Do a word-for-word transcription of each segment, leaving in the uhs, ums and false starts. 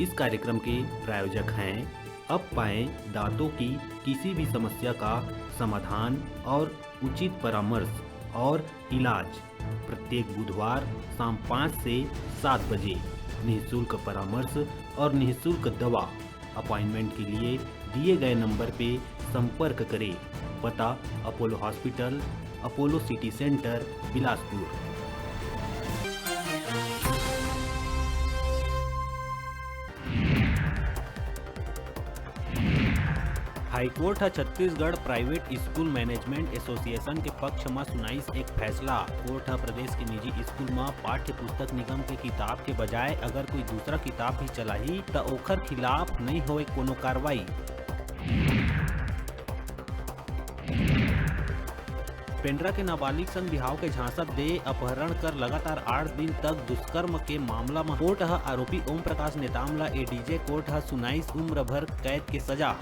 इस कार्यक्रम के प्रायोजक हैं, अब पाएं दांतों की किसी भी समस्या का समाधान और उचित परामर्श और इलाज। प्रत्येक बुधवार शाम पाँच से सात बजे निःशुल्क परामर्श और निःशुल्क दवा। अपॉइंटमेंट के लिए दिए गए नंबर पे संपर्क करें। पता: Apollo hospital, Apollo city centre, Bilaspur. High court ह Chhattisgarh private school management association के पक्ष म सुनाइस एक फैसला। कोर्ट ह प्रदेश के निजी स्कूल म पाठ्य पुस्तक निगम के किताब के बजाय अगर कोई दूसरा किताब भी चलाही, त ओखर खिलाफ नइ होय कोनो कार्रवाई। पेंड्रा के नाबालिग संग बिहाव के झांसा दे अपहरण कर लगातार आठ दिन तक दुष्कर्म के मामला म कोर्ट ह आरोपी ओम प्रकाश नेताम ल एडीजे कोर्ट ह सुनाइस उम्र भर कैद के सजा।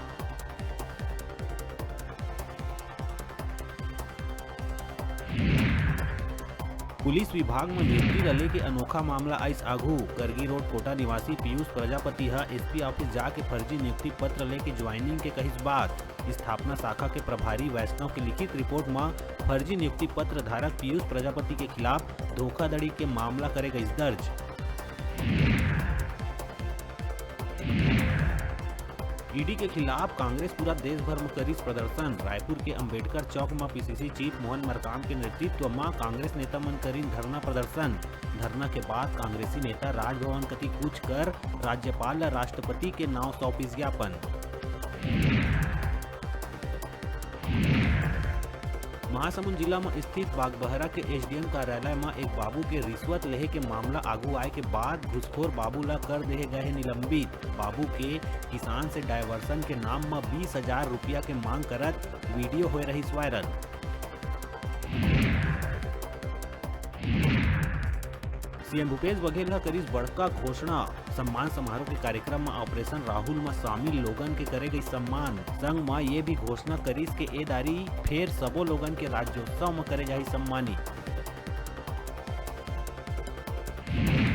पुलिस विभाग म नियुक्ति ल लेके अनोखा मामला आइस आघू। करगी रोड कोटा निवासी पीयूष प्रजापति ह एसपी ऑफिस जाके फर्जी नियुक्ति पत्र लेके ज्वाइनिंग के कहिस बात। स्थापना शाखा के प्रभारी वैष्णव के लिखित रिपोर्ट म फर्जी नियुक्ति पत्र धारक पीयूष प्रजापति के खिलाफ धोखाधड़ी के मामला करे गइस दर्ज। ईडी के खिलाफ कांग्रेस पूरा देश भर म करिस प्रदर्शन। रायपुर के अंबेडकर चौक म पीसीसी चीफ मोहन मरकाम के नेतृत्व म कांग्रेस नेता मन करिन धरना प्रदर्शन। धरना के बाद कांग्रेसी नेता राजभवन कति कूच कर राज्यपाल ल राष्ट्रपति के नांव सौंपिस ज्ञापन। महासमुंद जिला म स्थित बागबहरा के एसडीएम कार्यालय म एक बाबू के रिश्वत लेहे के मामला आगू आए के बाद घुसखोर बाबू ल कर देहे गए हे निलंबित। बाबू के किसान से डायवर्सन के नाम म बीस हजार रुपया के मांग करत वीडियो होए रहिस वायरल। सीएम भूपेश बघेल ह करिस बड़का घोषणा। सम्मान समारोह के कार्यक्रम म ऑपरेशन राहुल म शामिल लोगन के करे गई सम्मान। संग म ये भी घोषणा करिस के ए दारी फेर सबो लोगन के राज्योत्सव म करे जाही सम्मानित।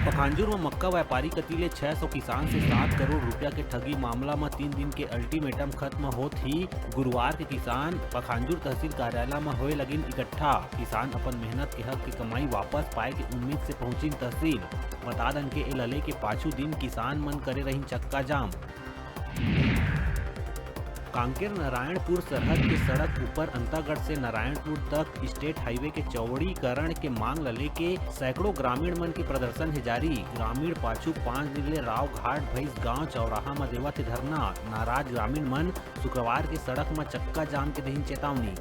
पखांजूर म मक्का व्यापारी कति ले छह सौ किसान से सात करोड़ रुपया के ठगी मामला म तीन दिन के अल्टीमेटम खत्म होत ही गुरुवार के किसान पखांजूर तहसील कार्यालय म होए लगिन इकट्ठा। किसान अपन मेहनत के हक के कमाई वापस पाए के उम्मीद से पहुंचिन तहसील। बता दन के एला लेके पाछू दिन किसान मन करे रहिन चक्का जाम। कांकेर नारायणपुर सरहद के सड़क ऊपर अंतागढ़ से नारायणपुर तक स्टेट हाईवे के चौड़ीकरण के मांग ल लेके सैकड़ों ग्रामीण मन के प्रदर्शन हे जारी। ग्रामीण पाछू पांच दिन ले राव घाट भैंस गांव चौराहा म देवत हे धरना। नाराज ग्रामीण मन शुक्रवार के सड़क म चक्का जाम के देहिन चेतावनी।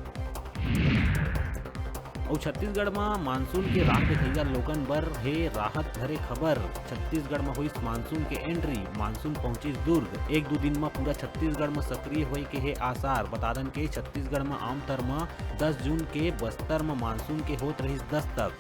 अउ छत्तीसगढ़ म मानसून के राह देखइया लोगन बर हे राहत भरे खबर। छत्तीसगढ़ म होइस मानसून के एंट्री, मानसून पहुंचिस दुर्ग। एक दू दिन म पूरा छत्तीसगढ़ म सक्रिय होए के हे आसार। बता दन के छत्तीसगढ़ म आमतौर म दस जून के बस्तर म मानसून के होत रहिस दस्तक।